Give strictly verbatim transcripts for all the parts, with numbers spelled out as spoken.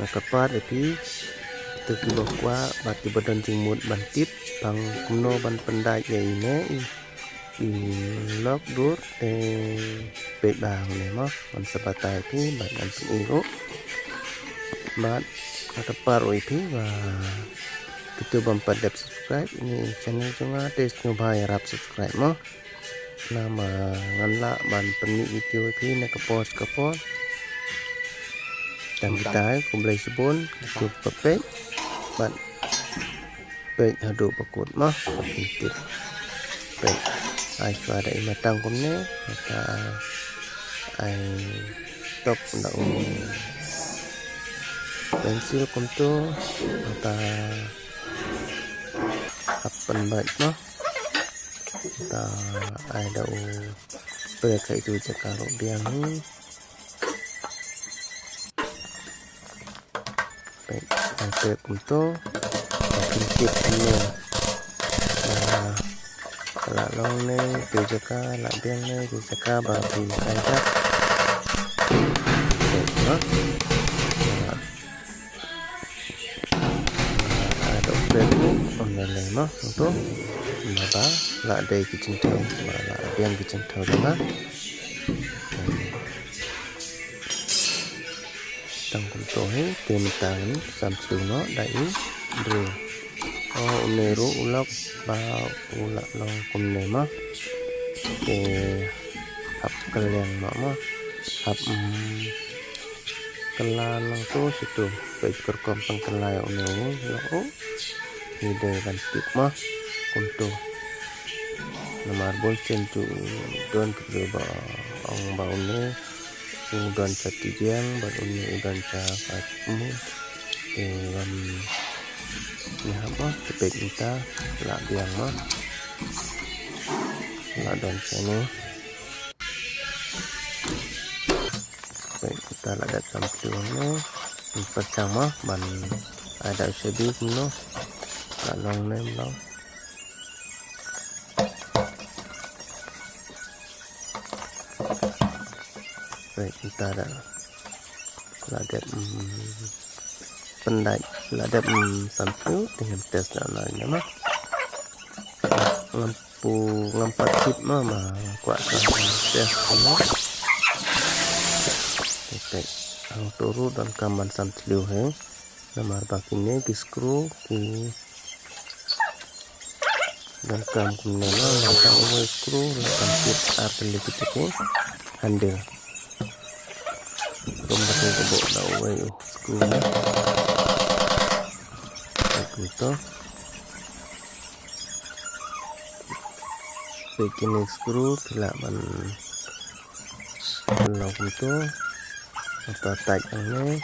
Nga kyrpad ïa phi, to kiba kwah bad kiba don jingmut ban tip shaphang kumno ban pyndait ïa ine i, i lok dur te peit ba hangne mo, ngan sa batai ïa phi bad ngan pyni ruh. Bad nga kyrpad ruh ïa phi ba kito bym pat dep subscribe ïa ine i channel jong nga te sngewbha ïarap subscribe mo. Namar ngan lah ban pynmih video ïa phi na ka por sha ka por. Tang kita, khublei shibun, kito ba peit bad peit haduh ba kut mo. Peit, ai shuwa da i matang kumne, mata ai top da u pensil kumto, mata hap pynbait mo. Ta ai da u prek ha itu jaka ruh biang hi. Peit, ai prek kumto. Pynkhih kumne. Ba la long ne itu jaka, la biang ne itu jaka ba phi kai dak. Peit, ha. Ba, ah, dok pet ruh, ym lei lei mo, kumto. Naba la dei ki jingthew, ba la biang ki jingthew jong nga. Tang kumto hi, te mynta ngan sa siew noh da i drill. Oh, une ruh u lok ba u la long kumne mo. Te hap kylleng mo mo. Hap, mm, kylla lang to sha to. Peit ka rukom pynkylla ïa une u lok u. Ngi dei ban tip mo. Kumto. Namar bun sien to don kiba ong ba une u don sha Tdiang bad une u don sha Pachmur. Te wan ngi hap mo, te peit mynta la biang mo. La don sha ne. Peit mynta la dep sam siew ne. Pyrshang mo ban ai da u shabi kumno. La long ne ym long. Peit mynta da la dep, mm, pyndait, la dep, mm, sam siew, te ngin test da na ne mo. Ngam pu, ngam pat tip mo, ma kwah ka test mo. Peit, hangto ruh donkam ban sam siew hi. Namar ba kine ki screw ki donkam kumne mo, nangta uwei u screw la kam tip ar tylli kita ki handle. Kumba ki kaba da uwei u screw na. Kumto. Peit kine screw phi lah ban pynlong kumto. Ata tight hangne.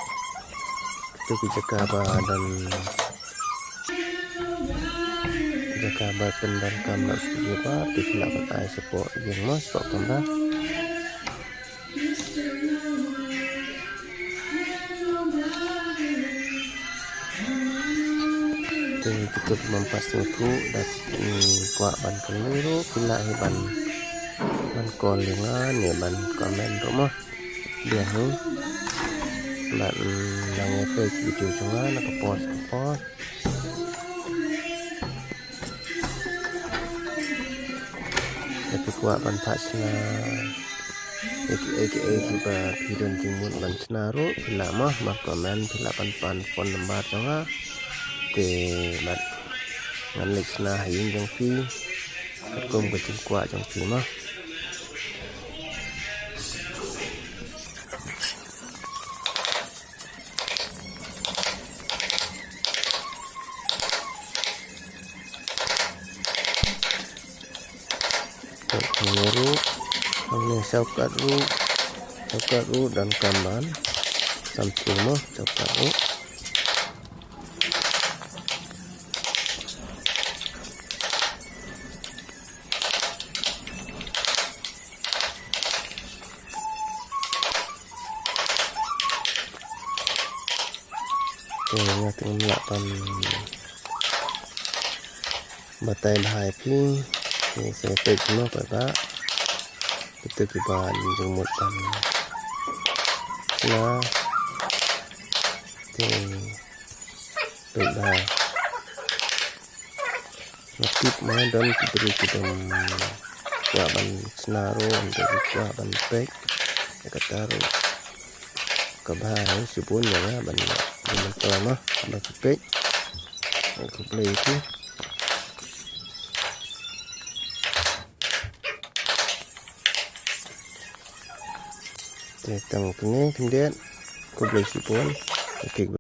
Kito ki jaka ba don, jaka ba pyndonkam na u studio ba, te phi lah ban ai shapoh ïing mo, shapoh kamra. Te kito ki bym pat sngewthuh, da, mm, kwah ban kylli ruh, phi lah hi ban, ban call ïa nga, ne ban comment ruh mo. Biang hi. Bad, mm, nang ïa peit video jong nga na ka por sha ka por. Lada phi kwah ban phah shna ïa kiei kiei kiba phi don jingmut ban shna ruh, phi lah mo, mar comment phi lah ban pan phone number jong nga. Te bad ngan leit shna ha ïing jong phi katkum ka jingkwah jong phi mo. Hangne ruh, hangne shortcut ruh, shortcut ruh donkam ban sam siew mo, shortcut ruh. Te nga te ngam lah ban batai bha ïa phi. Te sa peit mo paidbah. Kito kiba jingmut ban shna. Te peit bha. Nga tip ma don ki briew ki bym kwah ban shna ruh, ki kwah ban peit. Ïa kata ruh ka bha shibun ïa nga ban, ban myntoi ma ba phi peit. Khublei ïa phi. Te tang kine khyndiat. Khublei shibun. Okay.